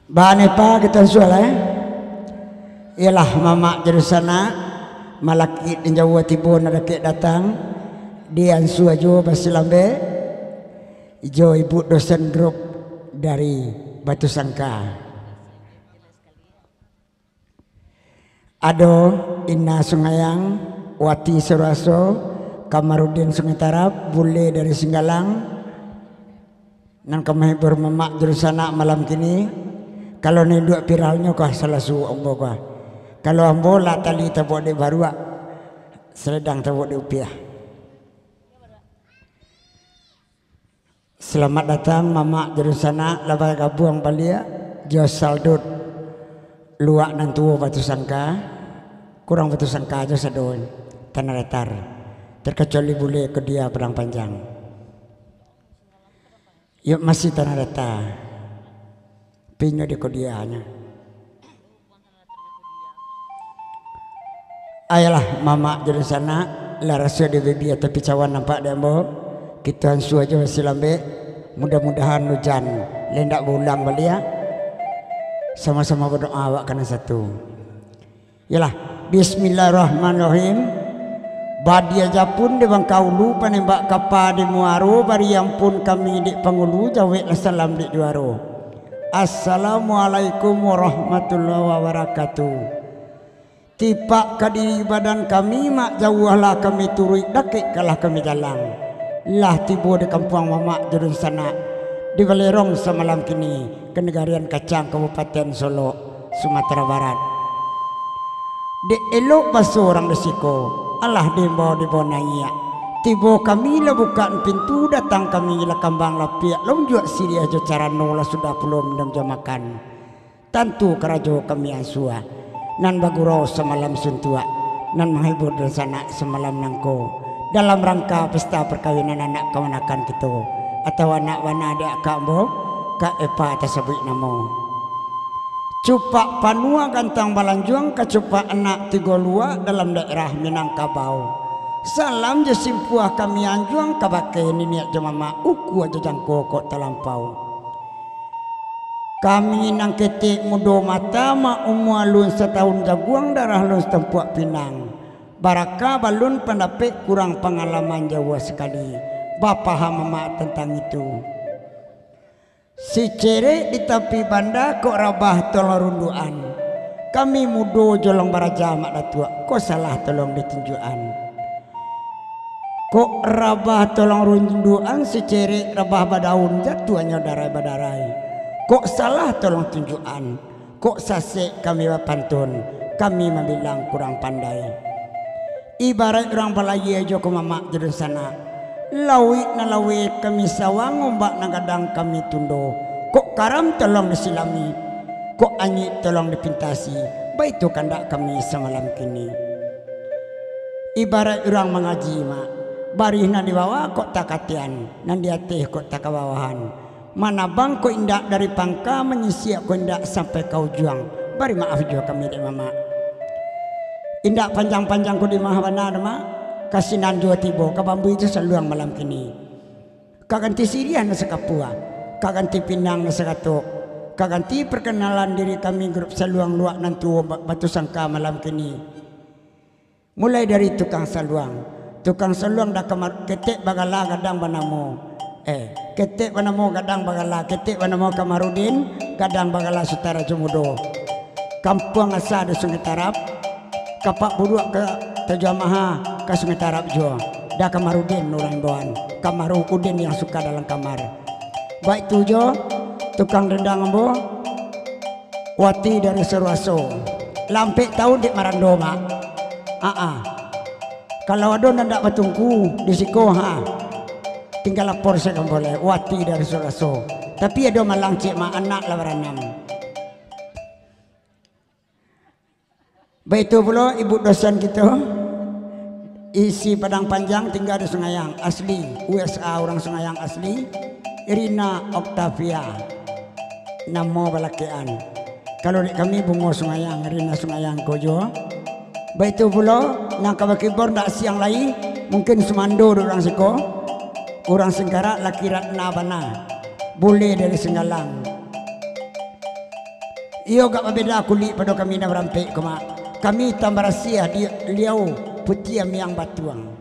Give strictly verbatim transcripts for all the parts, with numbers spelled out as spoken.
Baa napa kito ansua lai, eh? Iyolah, mamak jo dunsanak, malakik nan jauah tibo, nan dakek datang, diansua juo basilambek jo ibu dosen grup dari Batusangka. Ado Ina Sungayang, Wati Suraso, Kamarudin Sungai Tarab, Bule dari Singgalang, nan ka mahibur mamak jo dunsanak malam kini. Kalau nan induak viralnyo kah, salah suok ambo kah. Kalau ambo lah tali tabuak dek baruak, saladang tabuak dek upiah. Salamaik datang mamak jo dunsanak, lah bagabuang baliak jo saldut luak nan tuo Batusangka, kurang Batusangka jo sado Tanah Datar, terkecuali bule Kodia Padang Panjang. Yo masih Tanah Datar. Pinyo di Kodianyo. Ayolah, mamak jo dunsanak, lah raso di bibia tapi cawan nampak dek ambo. Kito ansua juo basilambek, mudah-mudahan ujan lai ndak baulang baliak. Samo-samo badoa awak ka nan satu. Iyolah, bismillahirrahmanirrahim. Badia japun di Bangkaulu, panembak kapa di muaro, bari ampun kami dek pangulu, jaweklah salam dek juaro. Assalamualaikum warahmatullahi wabarakatuh. Tipak ka diri badan kami, mak jauahlah kami turuik, dakek kalah kami jalang. Lah tibo di kampuang mamak jo dunsanak, di Balerong samalam kini, Kanagarian Kacang, Kabupaten Solok, Sumatera Barat. Dek elok baso urang di siko, alah diimbau di bawah naiak. Tibo kami lah bukak pintu, datang kami lah kambang lapiak, lah unjuak siriah jo carano, lah sudah pulo minum jo makan. Tantu karajo kami ansua, nan bagurau samalam suntuak, nan mahibur dunsanak samalam nangko, dalam rangka pesta parkawinan anak kamanakan kito, atau anak bana dek akak ambo, Kak Epa tasabuik namo. Cupak panuah gantang balanjuang, kacupak anak tigo luak dalam daerah Minangkabau. Salam jo simpuah kami anjuang, kabake niniak jo mamak, ukua jo jangko kok talampau. Kami nan ketek mudo mata, mak umua alun satahun jaguang, darah alun satampuak pinang. Baraka balun pandapek, kurang pangalaman jauah sakali, bapaham mamak tantang itu. Sicerek di tapi banda, kok rabah tolong rundukan. Kami mudo jolong baraja, mak datuak, kok salah tolong ditunjuakan. Kok rabah tolong rundukan, sicerek rabah badaun, jatuahnyo darai badarai. Kok salah tolong tunjuakan, kok sasek kami bapantun, kami mambilang kurang pandai. Ibaraik urang balayia jo ko mamak jo dunsanak, lauik nan laweh kami sawang, ombak nan gadang kami tundo. Kok karam tolong disilami, kok anyuik tolong dipintasi, baitu kandak kami samalam kini. Ibaraik urang mangaji, mak, barih nan di bawah kok takatian, nan di ateh kok takabawahan. Manabang kok indak dari pangka, manyisiak kok indak sampai ka ujuang. Bari maaf juo kami dek mamak. Indak panjang-panjang kok di mah bana doh, mak. Ka sinan juo tibo, ka bambuih jo saluang malam kini. Ka ganti siriah nan sakapua, ka ganti pinang nan sakatok, ka ganti parkanalan diri kami grup saluang luak nan tuo ba-, Batusangka malam kini. Mulai dari tukang saluang. Tukang saluang dah kamar-, ketek bagala gadang banamo, eh, ketek banamo gadang bagala, ketek banamo Kamarudin, gadang bagala Sutan Rajo Mudo. Kampuang asa di Sungai Tarab, kapak buruak ka Tajuah Maha, ka Sungai Tarab juo. Dah Kamarudin urang imbauan, Kamaru Udin yang suka dalam kamar. Baitu juo tukang dendang ambo, Wati dari Saruaso. Lah ampek taun dek marando, mak. Aa. Kalau ado nan ndak batungku di siko, ha, tingga lapor sajo ka ambo lai, Wati dari Saruaso. Tapi ado malang ciek, mak, anak lah baranam. Baitu pulo ibu dosen kito, isi Padang Panjang, tingga di Sungayang, asli, U S A, urang Sungayang asli, Rina Octavia, namo balakekan. Kalau dek kami Bungo Sungayang, Rina Sungayang ko juo. Baitu pulo, nan ka bakibor ndak siang lai, mungkin sumando dek urang siko, urang Singkarak, laki Ratna bana, bule dari Singgalang. Iyo agak babeda kulik pado kami nan barampek ko, Mak. Kami itam barasiah, di liau putiah miang batuang.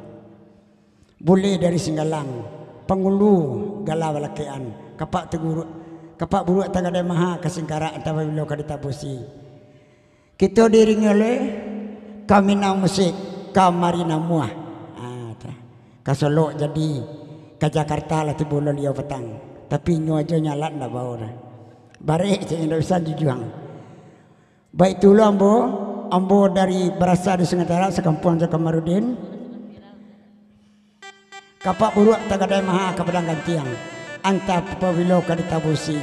Buleh dari Singgalang, pangulu gala balakekan, kapak taguru-, kapak buruak tagadai maha, ka singkarak antah pabilo ka ditabusi. Kito diiringi oleh kaminang musik, kamari namuah. Ah, tu. Ka Solok jadi, ka Jakarta lah tibo lo liau patang. Tapi inyo ajo nyalat ndak bao dah. Barek cek indak bisa jujuang. Baik tu lo ambo, ambo dari barasa di Sungai Tarak, sakampuang jo Kamarudin. Kapak buruak tagadai maha ka padang gantiang, antah pabilo ka ditabusi.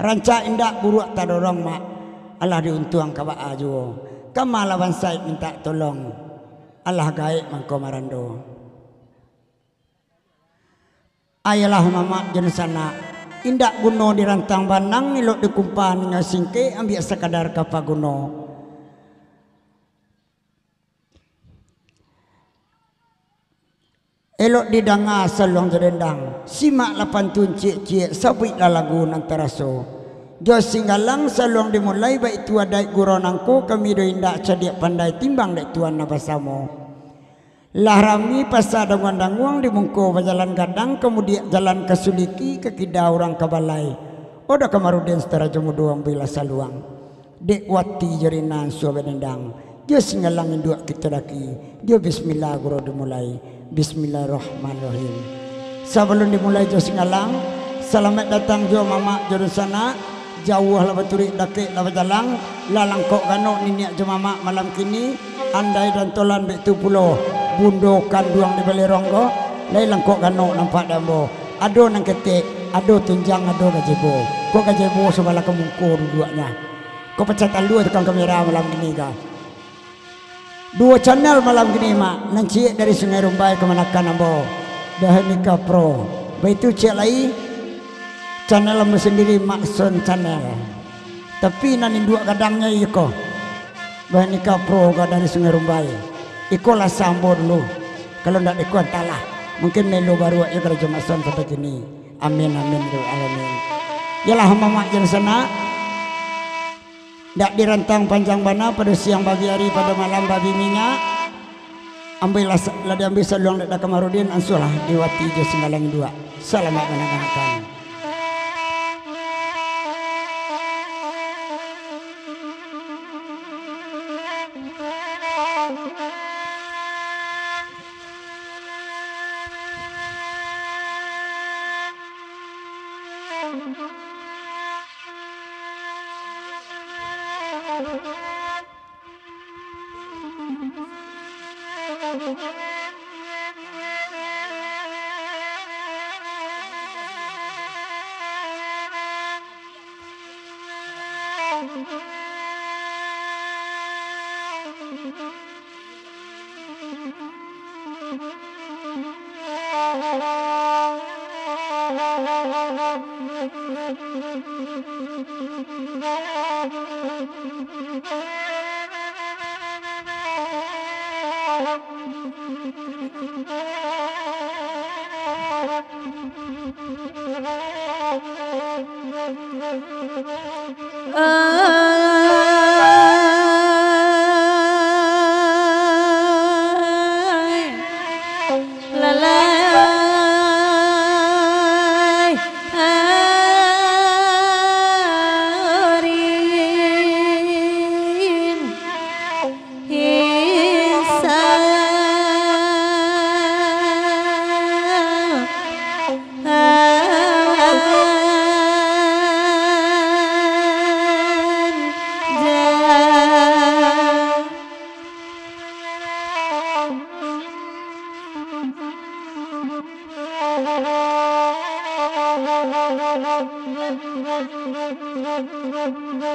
Rancak indak buruak tadorong, Mak, alah diuntuang ka baa juo. Kama lah bansaik mintak tolong, alah gaek mangko marando. Ayolah mamak jo dunsanak, indak guno dirantang banang, elok dikumpa nan nyo singkek, ambiak sakadar ka paguno. Elok didanga saluang jo dendang, simaklah pantun ciek-ciek, sabuiklah lagu nan taraso. Jo Singgalang saluang dimulai, baitu adaik gurau nangko, kami doh indak cadiak pandai, timbang dek tuan nan basamo. Lah rami pasa danguang-danguang, di muko bajalan gadang, ka mudiak jalan ka suliki, ka kida urang ka balai. Oda Kamarudin Sutarajo Mudo, ambiaklah saluang. Dek wati jo rina ansua badendang, jo Singgalang induak kito daki, jo bismillah gurau dimulai. Bismillahirrahmanirrahim. Sabalun dimulai jo Singgalang, salamaik datang jo mamak jo dunsanak, jauah lah baturuik, dakek lah bajalang, lah langkok ganok niniak jo mamak malam kini, andai dantolan baitu pulo, bundo kanduang di Balerong ko, lai langkok ganok nampak dek ambo. Ado nan ketek, ado tunjang, ado gajebo. Ko gajebo sabalah ka muko duduaknyo. Ko pacah talua tukang kamera malam kini ko. Duo channel malam kini, Mak, nan ciek dari Sungai Rumbai kamanakan ambo, Bahanika Pro. Baitu ciek lai, channel ambo sandiri, Mak Son Channel. Tapi nan induak gadangnyo iyo ko, Bahanika Pro ko dari Sungai Rumbai. Iko lah asa ambo dulu. Kalau ndak dek iko, antahlah. Mungkin melo baruak iyo karajo Mak Son sampai kini. Amin, amin, ya Rabbal Alamin. Iyolah, mamak jo dunsanak. Dak dirantang panjang bana, pado siang babi ari, pado malam babi minyak. Ambiaklah sa-, lah diambiak saluang dek Kamarudin, ansualah dek wati jo Singgalang induak. Salamaik mandangakan.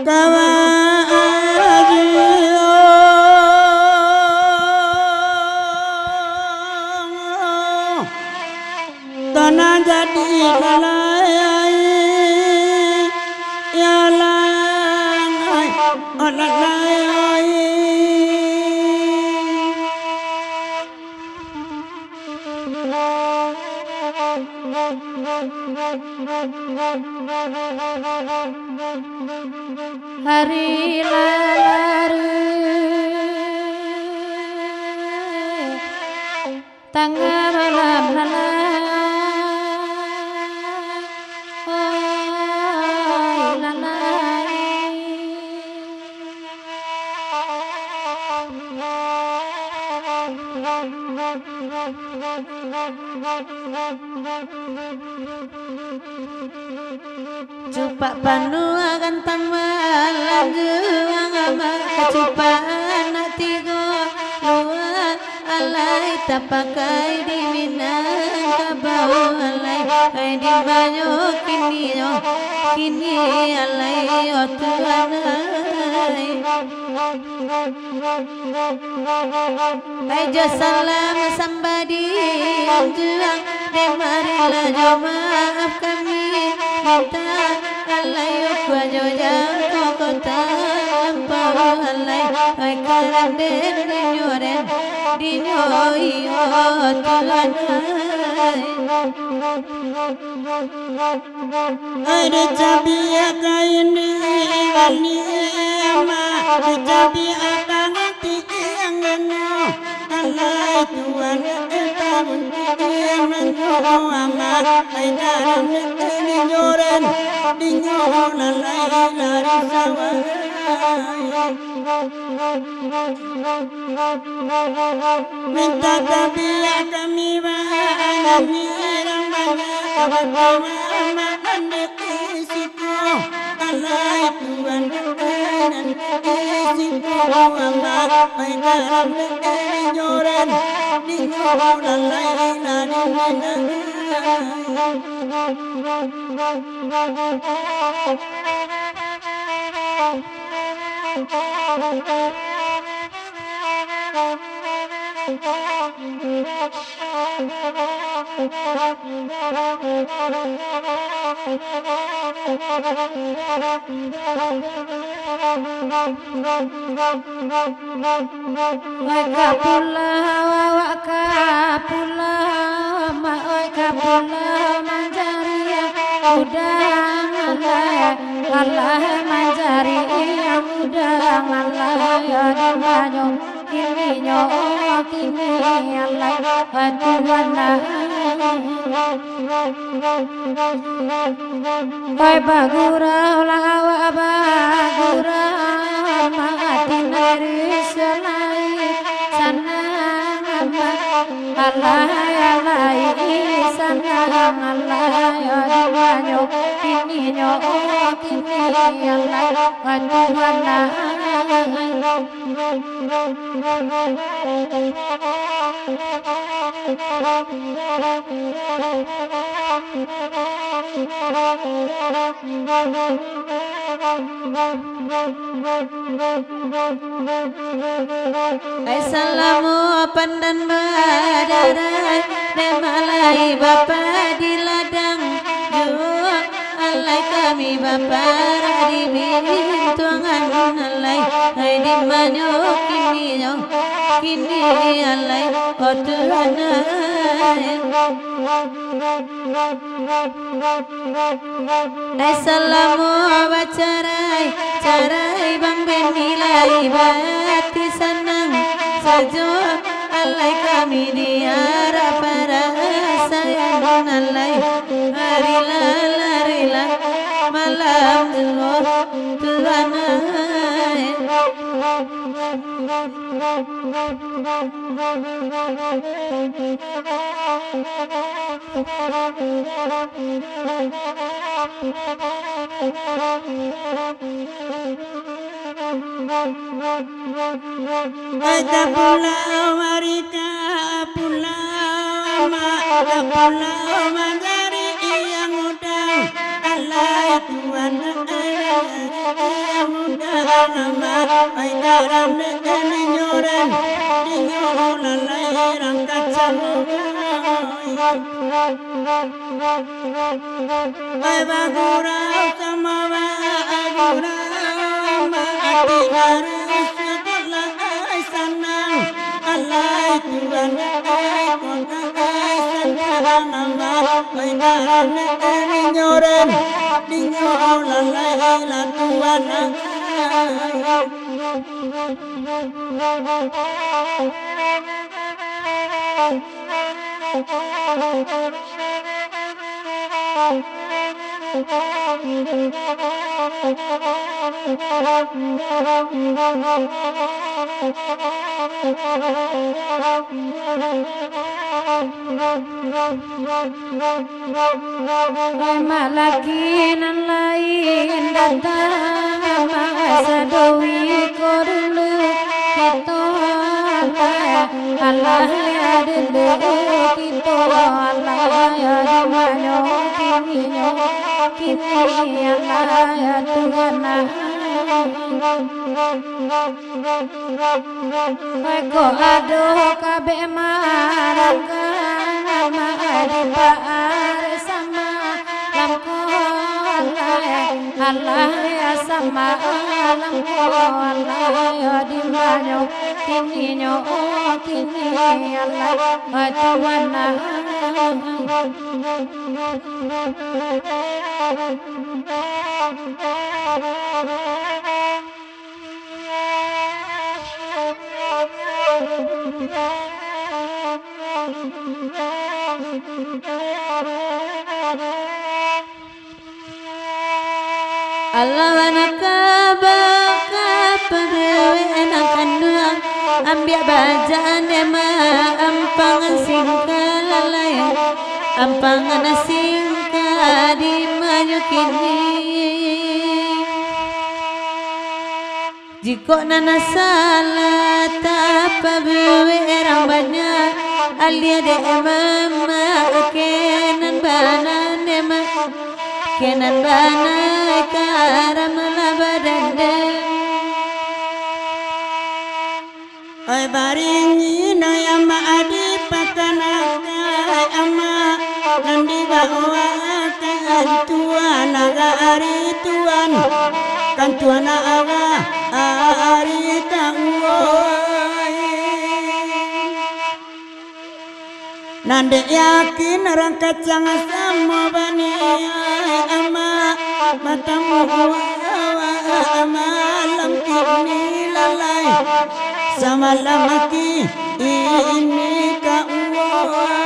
Kawa aji, oh, tanah jadi lalai, ya lai, oh, lalai. Hari lah larut, tangah malam lah lai, oi, lah lai. Cupak panuah gantang malanjuang, amak kacupak anak tigo lua, alai tapakai di Minangkabau, alai ai di banyo kini yo, kini alai, oh Tuhan ai. Ai jo salam sambah di anjuang, dek marilah jo maaf kami minta, alai ukua jo jangko kota lampau, alai ai karam den dinyo den dinyo iyo Tuhan ai. Ado cabiak kain di bani ama, ado cabiak tangan tiang ano. Alai Tuhan, eh, bangun tiang ano ama, ai dalam eh, dinyo den, dinyo lalai lari sawah. Minta tabiak kami banyak, nan banyak, kawan-kawan, amak nan di siko. Alai Tuhan, nan di siko, amak, ai dalam, eh, joran, di lalai, lalai, lalai. Oi ka pulau, awak ka pulau, ma-, oi ka pulau manjari udang, alah, alah manjari udang, alah, di banyo kini nyo, kini, alah, Tuhan nah. Oi bagurau lah awak bagurau, mati nari salai sanang amat. Alai, alai, sanang alai, di banyo kini nyo, kini alai, Tuhan nah. Ai salamo pandan badarai, dek malai bapa di ladang juo. Alai kami baparak di bintuangan alai, ai di manyo kini nyo, kini alai, oh Tuhan ai. Ai salamo bacarai, carai Bang Benny lai bati sanang sajo. Alai kami di arak parasaian alai, larilah, larilah malam tu, oh Tuhan ai. Ka pulau, mari ka pulau, ma-, ka pulau manjari yang udang. Alai Tuhan, yang udang, ma-, ai garam dengan nyoran, dinyo lalai rang kacang. Ai bagurau samo bagurau, mati harus sekolah ai sanang. Alai Tuhan, ai kota ai sanang. Oi, darah nyoren, dinyo lalai lah tuan. Mak laki nan lain datang, mak sadoi ko dulu. Kito alah, alah ya dulu, kito alah ya dimanyo, kininyo, kini alah ya Tuhan. Kok ado kabek marangkang, mak di paar samalam ko, alah, alah, ya samalam ko, alah, ya dimanyo, kininyo, oh, kini, alah, oh, Tuhan, ah. Alah bana kaba ka pagawai nan kanduang, ambiak bajaan dek mak, ampangan singka lalai, ampangan singka dimanyo kini. Jikok nan salah tapabuek urang banyak, alah dek mamak, kok nan bana dek mak, kok nan bana karam lah badandang. Oi, baringin, oi, amak, dipakanakan, oi, amak, nan dibaokan tuan, ari tuan, kan tuan, ari tauan. Nan dek yakin urang kacang samo baniaik, amak, batamu awak malam kini lalai, samalam kini ka uwai.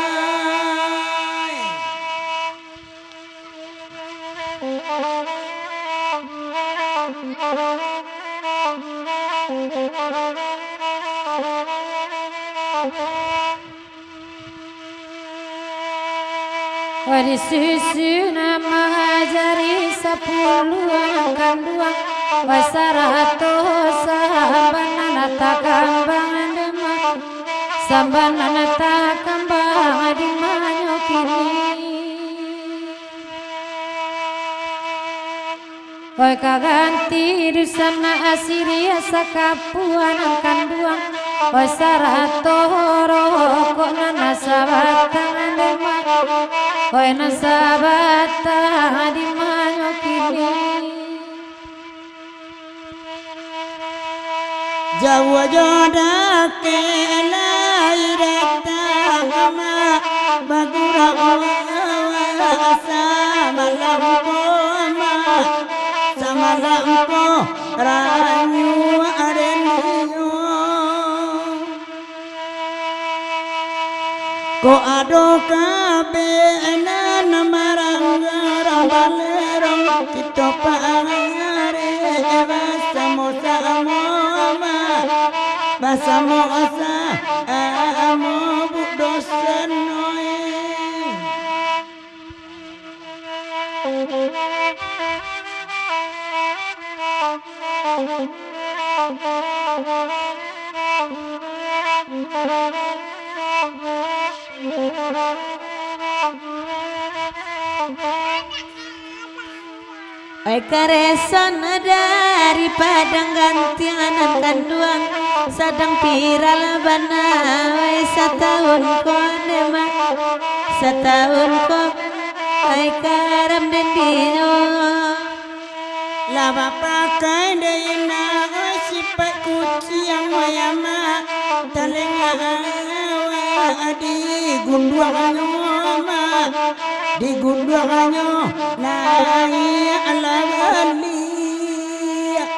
Wah, di susu nan manjadi sapuluah nan kanduang, wah, sarato sambanan takambang dek mak, sambanan takambang dimanyo kini. Oi, ka ganti dusanak siriah sakapuan nan kanduang. Oi, sarato rokok nan sabatang dek mak. Oi, nan sabatang dimanyo kini. Jauah jo dakek lai datang, amak, bagurau awak samalam ko, amak, samalam ko ranyuak aden inyo. Kok ado kabek nan marangga balerong, kito pagareh basamo-samo, amak, basamo-samo, Buk Dosen, oi. Ai karesan dari Padang Gantiang nan kanduang, sadang viral bana, ai satahun ko dek mak, satahun ko, ai karam den dinyo. Lah bapakai dek inyo, ai sipaik kuciang, ai amak, talengah awak digunduangnyo, amak. Digunduangnyo naiak lah baliak.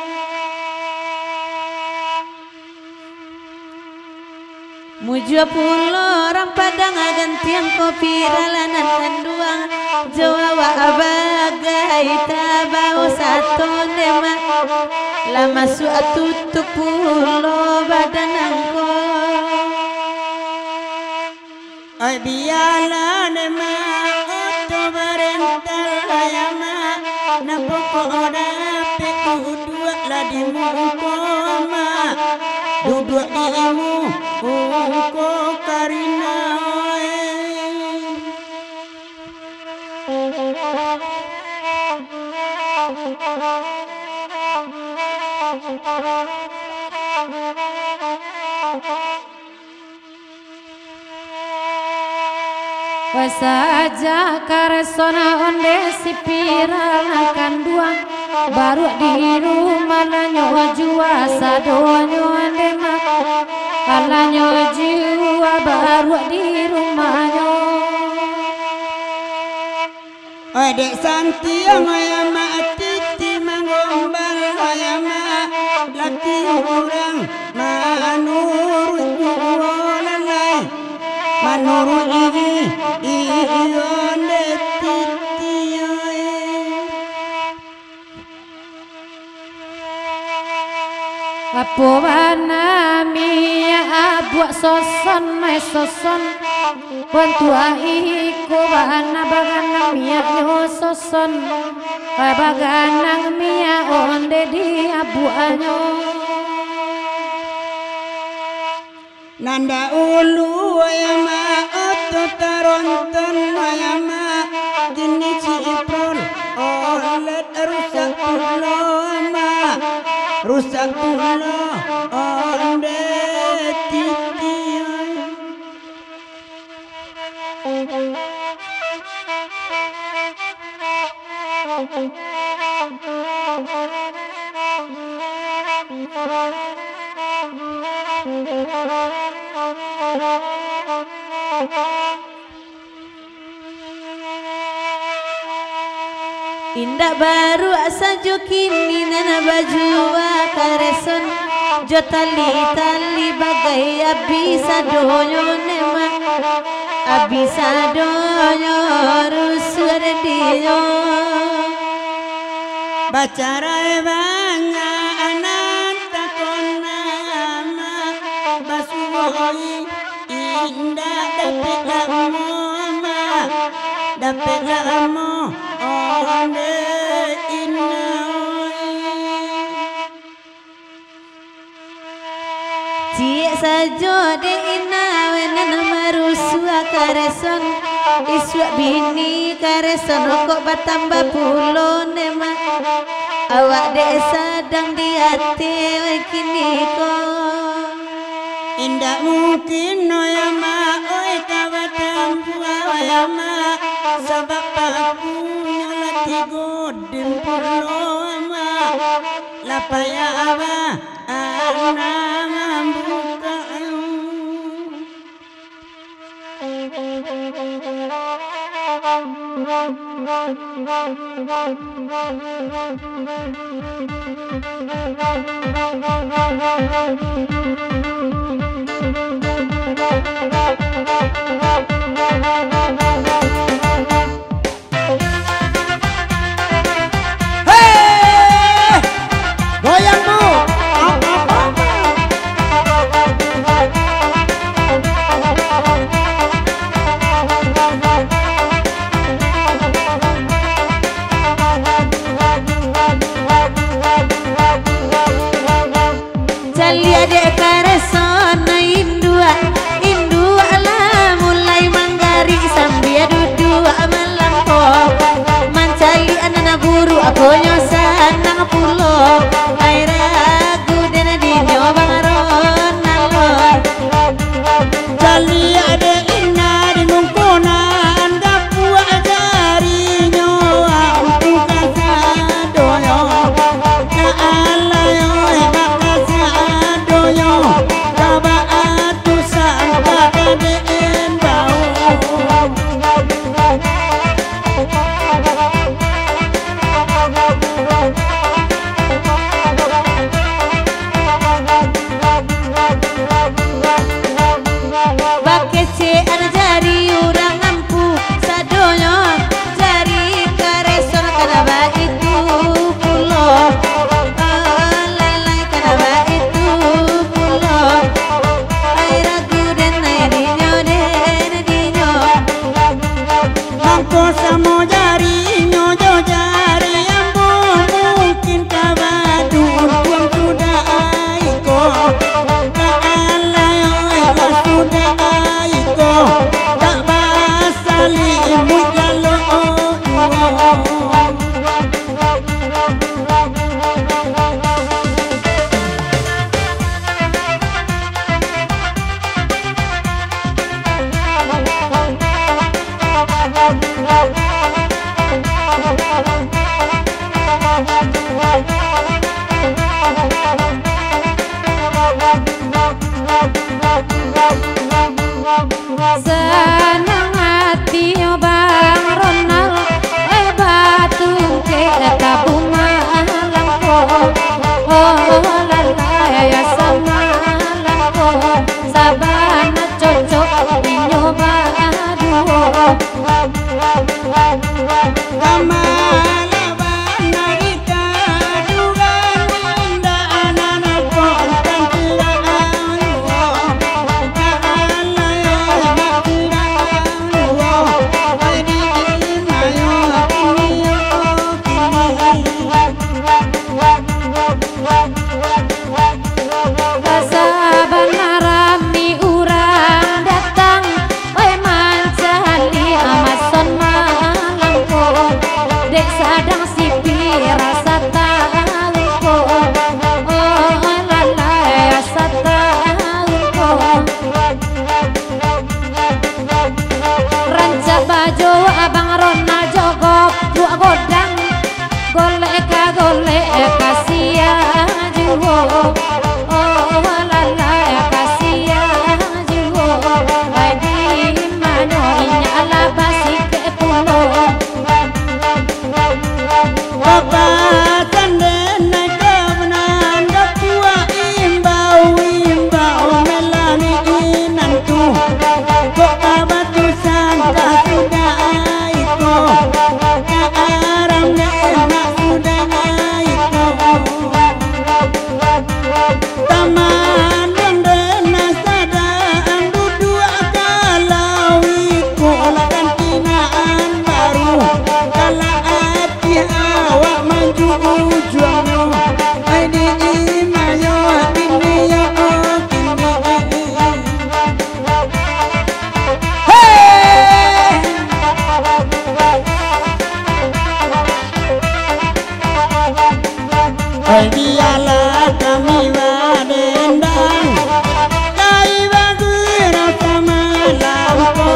Mujua pulo urang Padang, gantiang ko Pira lah nan kanduang, jo awak bagai tabao sato nde mak, lah masuak tutup pulo badan angko. Ai bialah nde mak, oto barental lai mak, nan pokok dapek duduak lah di muko mak, duduak di muko karina, eh. Sajak kareso onde si Pira lah kanduang, baruak di rumah lah nyo jua sadonyo nde mak, lah nyo jua baruak di rumahnyo. Oi dek santiang, oi amak titi manggombal, oi amak laki urang manuruik juo lalai, manuruik gigi iyo dek titi, oi. Apo bana miak abuak soson, mai soson. Bantuak iko bana baganang miaknyo soson, baganang miak onde di abuaknyo. Nan daulu wayah ma oto taronton, wayah ma kini ciprol, olet rusak pulo ma, rusak pulo onde titi. Indak baruak sajo kini nan bajua kareson, jo tali-tali bagai abih sadonyo ne ma, abih sadonyo rusuah dinyo. Bacarai banyak anak takon nama, basuo indak dapek lamo ma, dapek lamo onde inoi. Ciek sajo dek inah nan marusuah kareson, isuak bini kareson kok batambah pulo ne ma. Awak dek sadang di ateh wai kini ko. Indak mungkin, oi amak, oi ka batampuah, oi amak, sabab pakunyo lah tigo den pulo amak, lah payah abah anak mambukak. Hei! Goyang, Bu! Caliak dek kareson induak, induak lah mulai manggarik sambia duduak malangko, mancaliak nan buruak, aponyo sanang pulo, ai ragu den dinyo Bang Ronaldo. Caliak dek inah di muko nan gapuak jarinyo, ampu kasadonyo, ka alai oi bakasadonyo, Sanang atinyo Bang Ronald, eh, batungkek ka bunga langko. Oh, lalai sama langko, sabana cocok inyo baduo. Sabana rami urang datang, oi, mancaliak mason malam ko, dek sadang sipi rasa taun ko, oi, lalai rasa taun ko. Rancak bajo Abang Ronald jogo, buek godang. Golek ka golek ka sia juo. Oh, lalai ka sia juo. Ai di mano inyo lah basikek pulo. Bapak sandena ka manan, batua imbau, imbau melani inan tu. Kok abatusan ka sudah iko, ka aram dek mak sudah iko. Taman nan dena sadang duduak ka lauik, ko lah kantinaan baru, kalah ati awak maju ujuangnyo. Ai di imayo kini yo kini. Hei! Oi, bialah kami badendang. Kai baguirang samalam ko.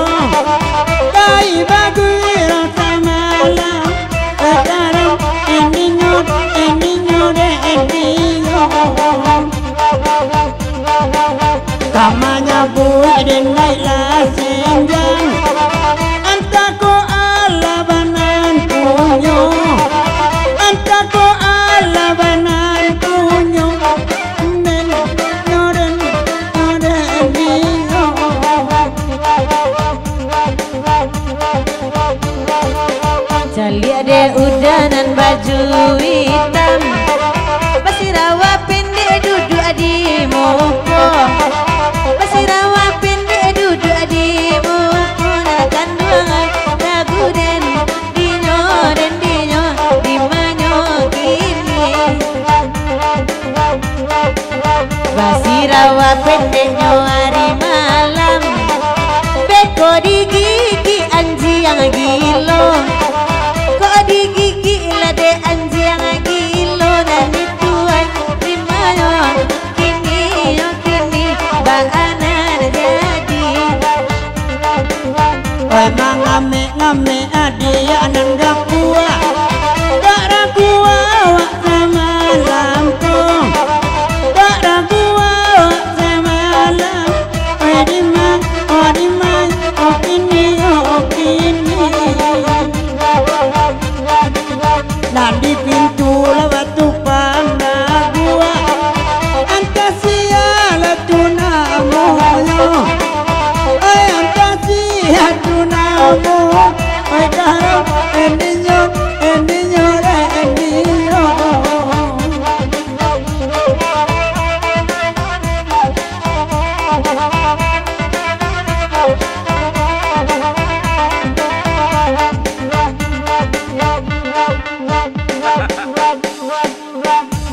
Kai baguirang samalam. Sakarang eninyo, eninyo dek eninyo. Ka manyabuik den baiklah senjang. Antah ko alah banan punyo, antah ko alah banan punyo. Nyoden, nyoden, nyoden, iyo. Caliak dek uda nan baju itam, basirawa pendek duduak di muko. Basirawa pendek duduak di muko, nan kanduang lagu den, dinyo den, dinyo, di manyo kini. Basirawa pendeknyo ari malam, beko digigik anjiang gilo. Kok digigik lah dek anjiang gilo, nan itu ai di manyo kini, yo kini, baa nan jadi. Oi, mangamek-ngamek adiak nan gapuak, dak ragu awak samalam ko, dak ragu awak samalam. Oi, dima, oi, dima, oi, kini, oi, kini. Nan di pintu lah batu pandaguak. Antah sia lah tu namonyo. Ai, antah sia tu namo. Ai, karo endinyo, endinyo, endinyo.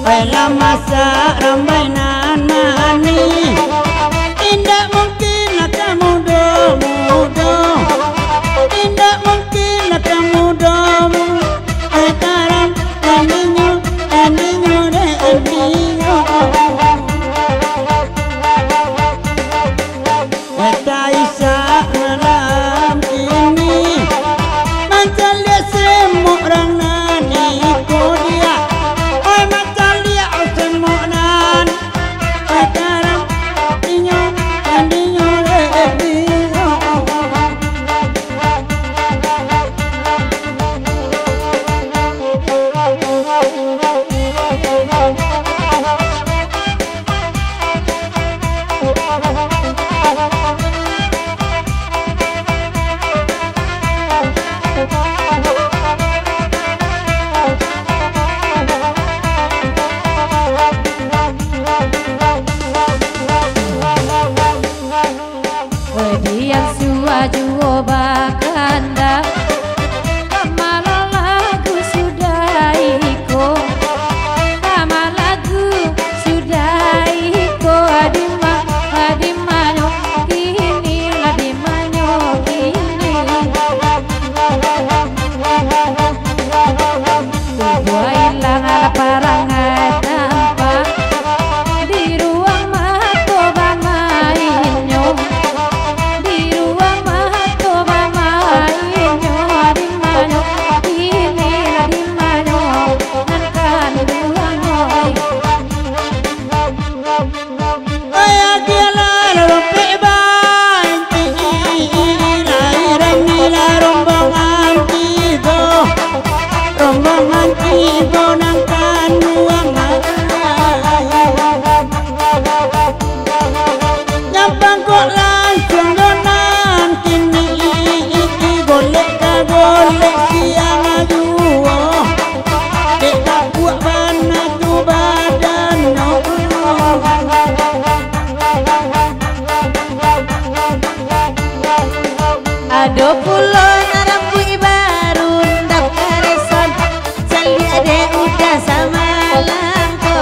Oi, lah masak rambai nan manih, indak mungkin lah ka mudo-mudo, indak mungkin lah ka mudo-mudo. Oi, tarang, endinyo, endinyo, dek endinyo. Oi, taisak malam kini, mancaliak semok rang nan iko diak. Oi, mancaliak semok nan, oi, tarang, inyo, Pulo nan rambuik barundak kareson, caliak dek udah samalang ko.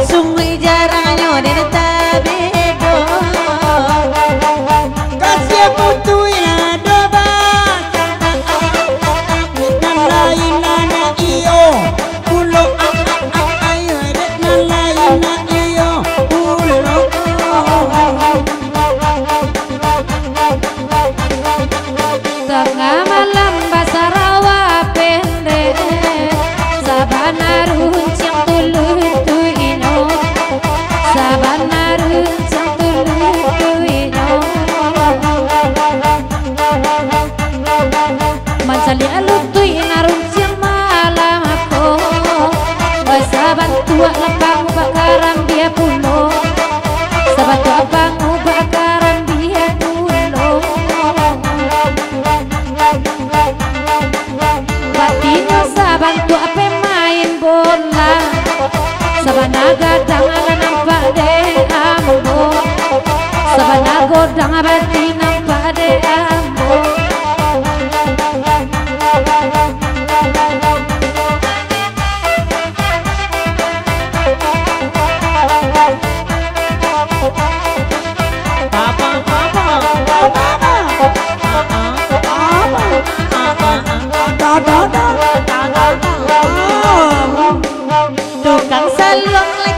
Sungguih jarangnyo den tabedo. Kasiah putuih ado ba, nan lain anak iyo. Pulo, ah, ah, ah, ayo, dek, nan lain nak iyo pulo. Tangah malam basarawa pendek, sabana runciang tuluih tu inyo, sabana runciang tuluih tu inyo. Mancaliak lutuik nan runciang malam ko. Oi, sabantuak lah pangubak karambia pulo. Sabantuak pangubak karambia pulo. Batinyo sabantuak pemain bola. Sabana gadang lah nampak dek ambo. Sabana godang bati nampak dek ambo. Tukang saluang lai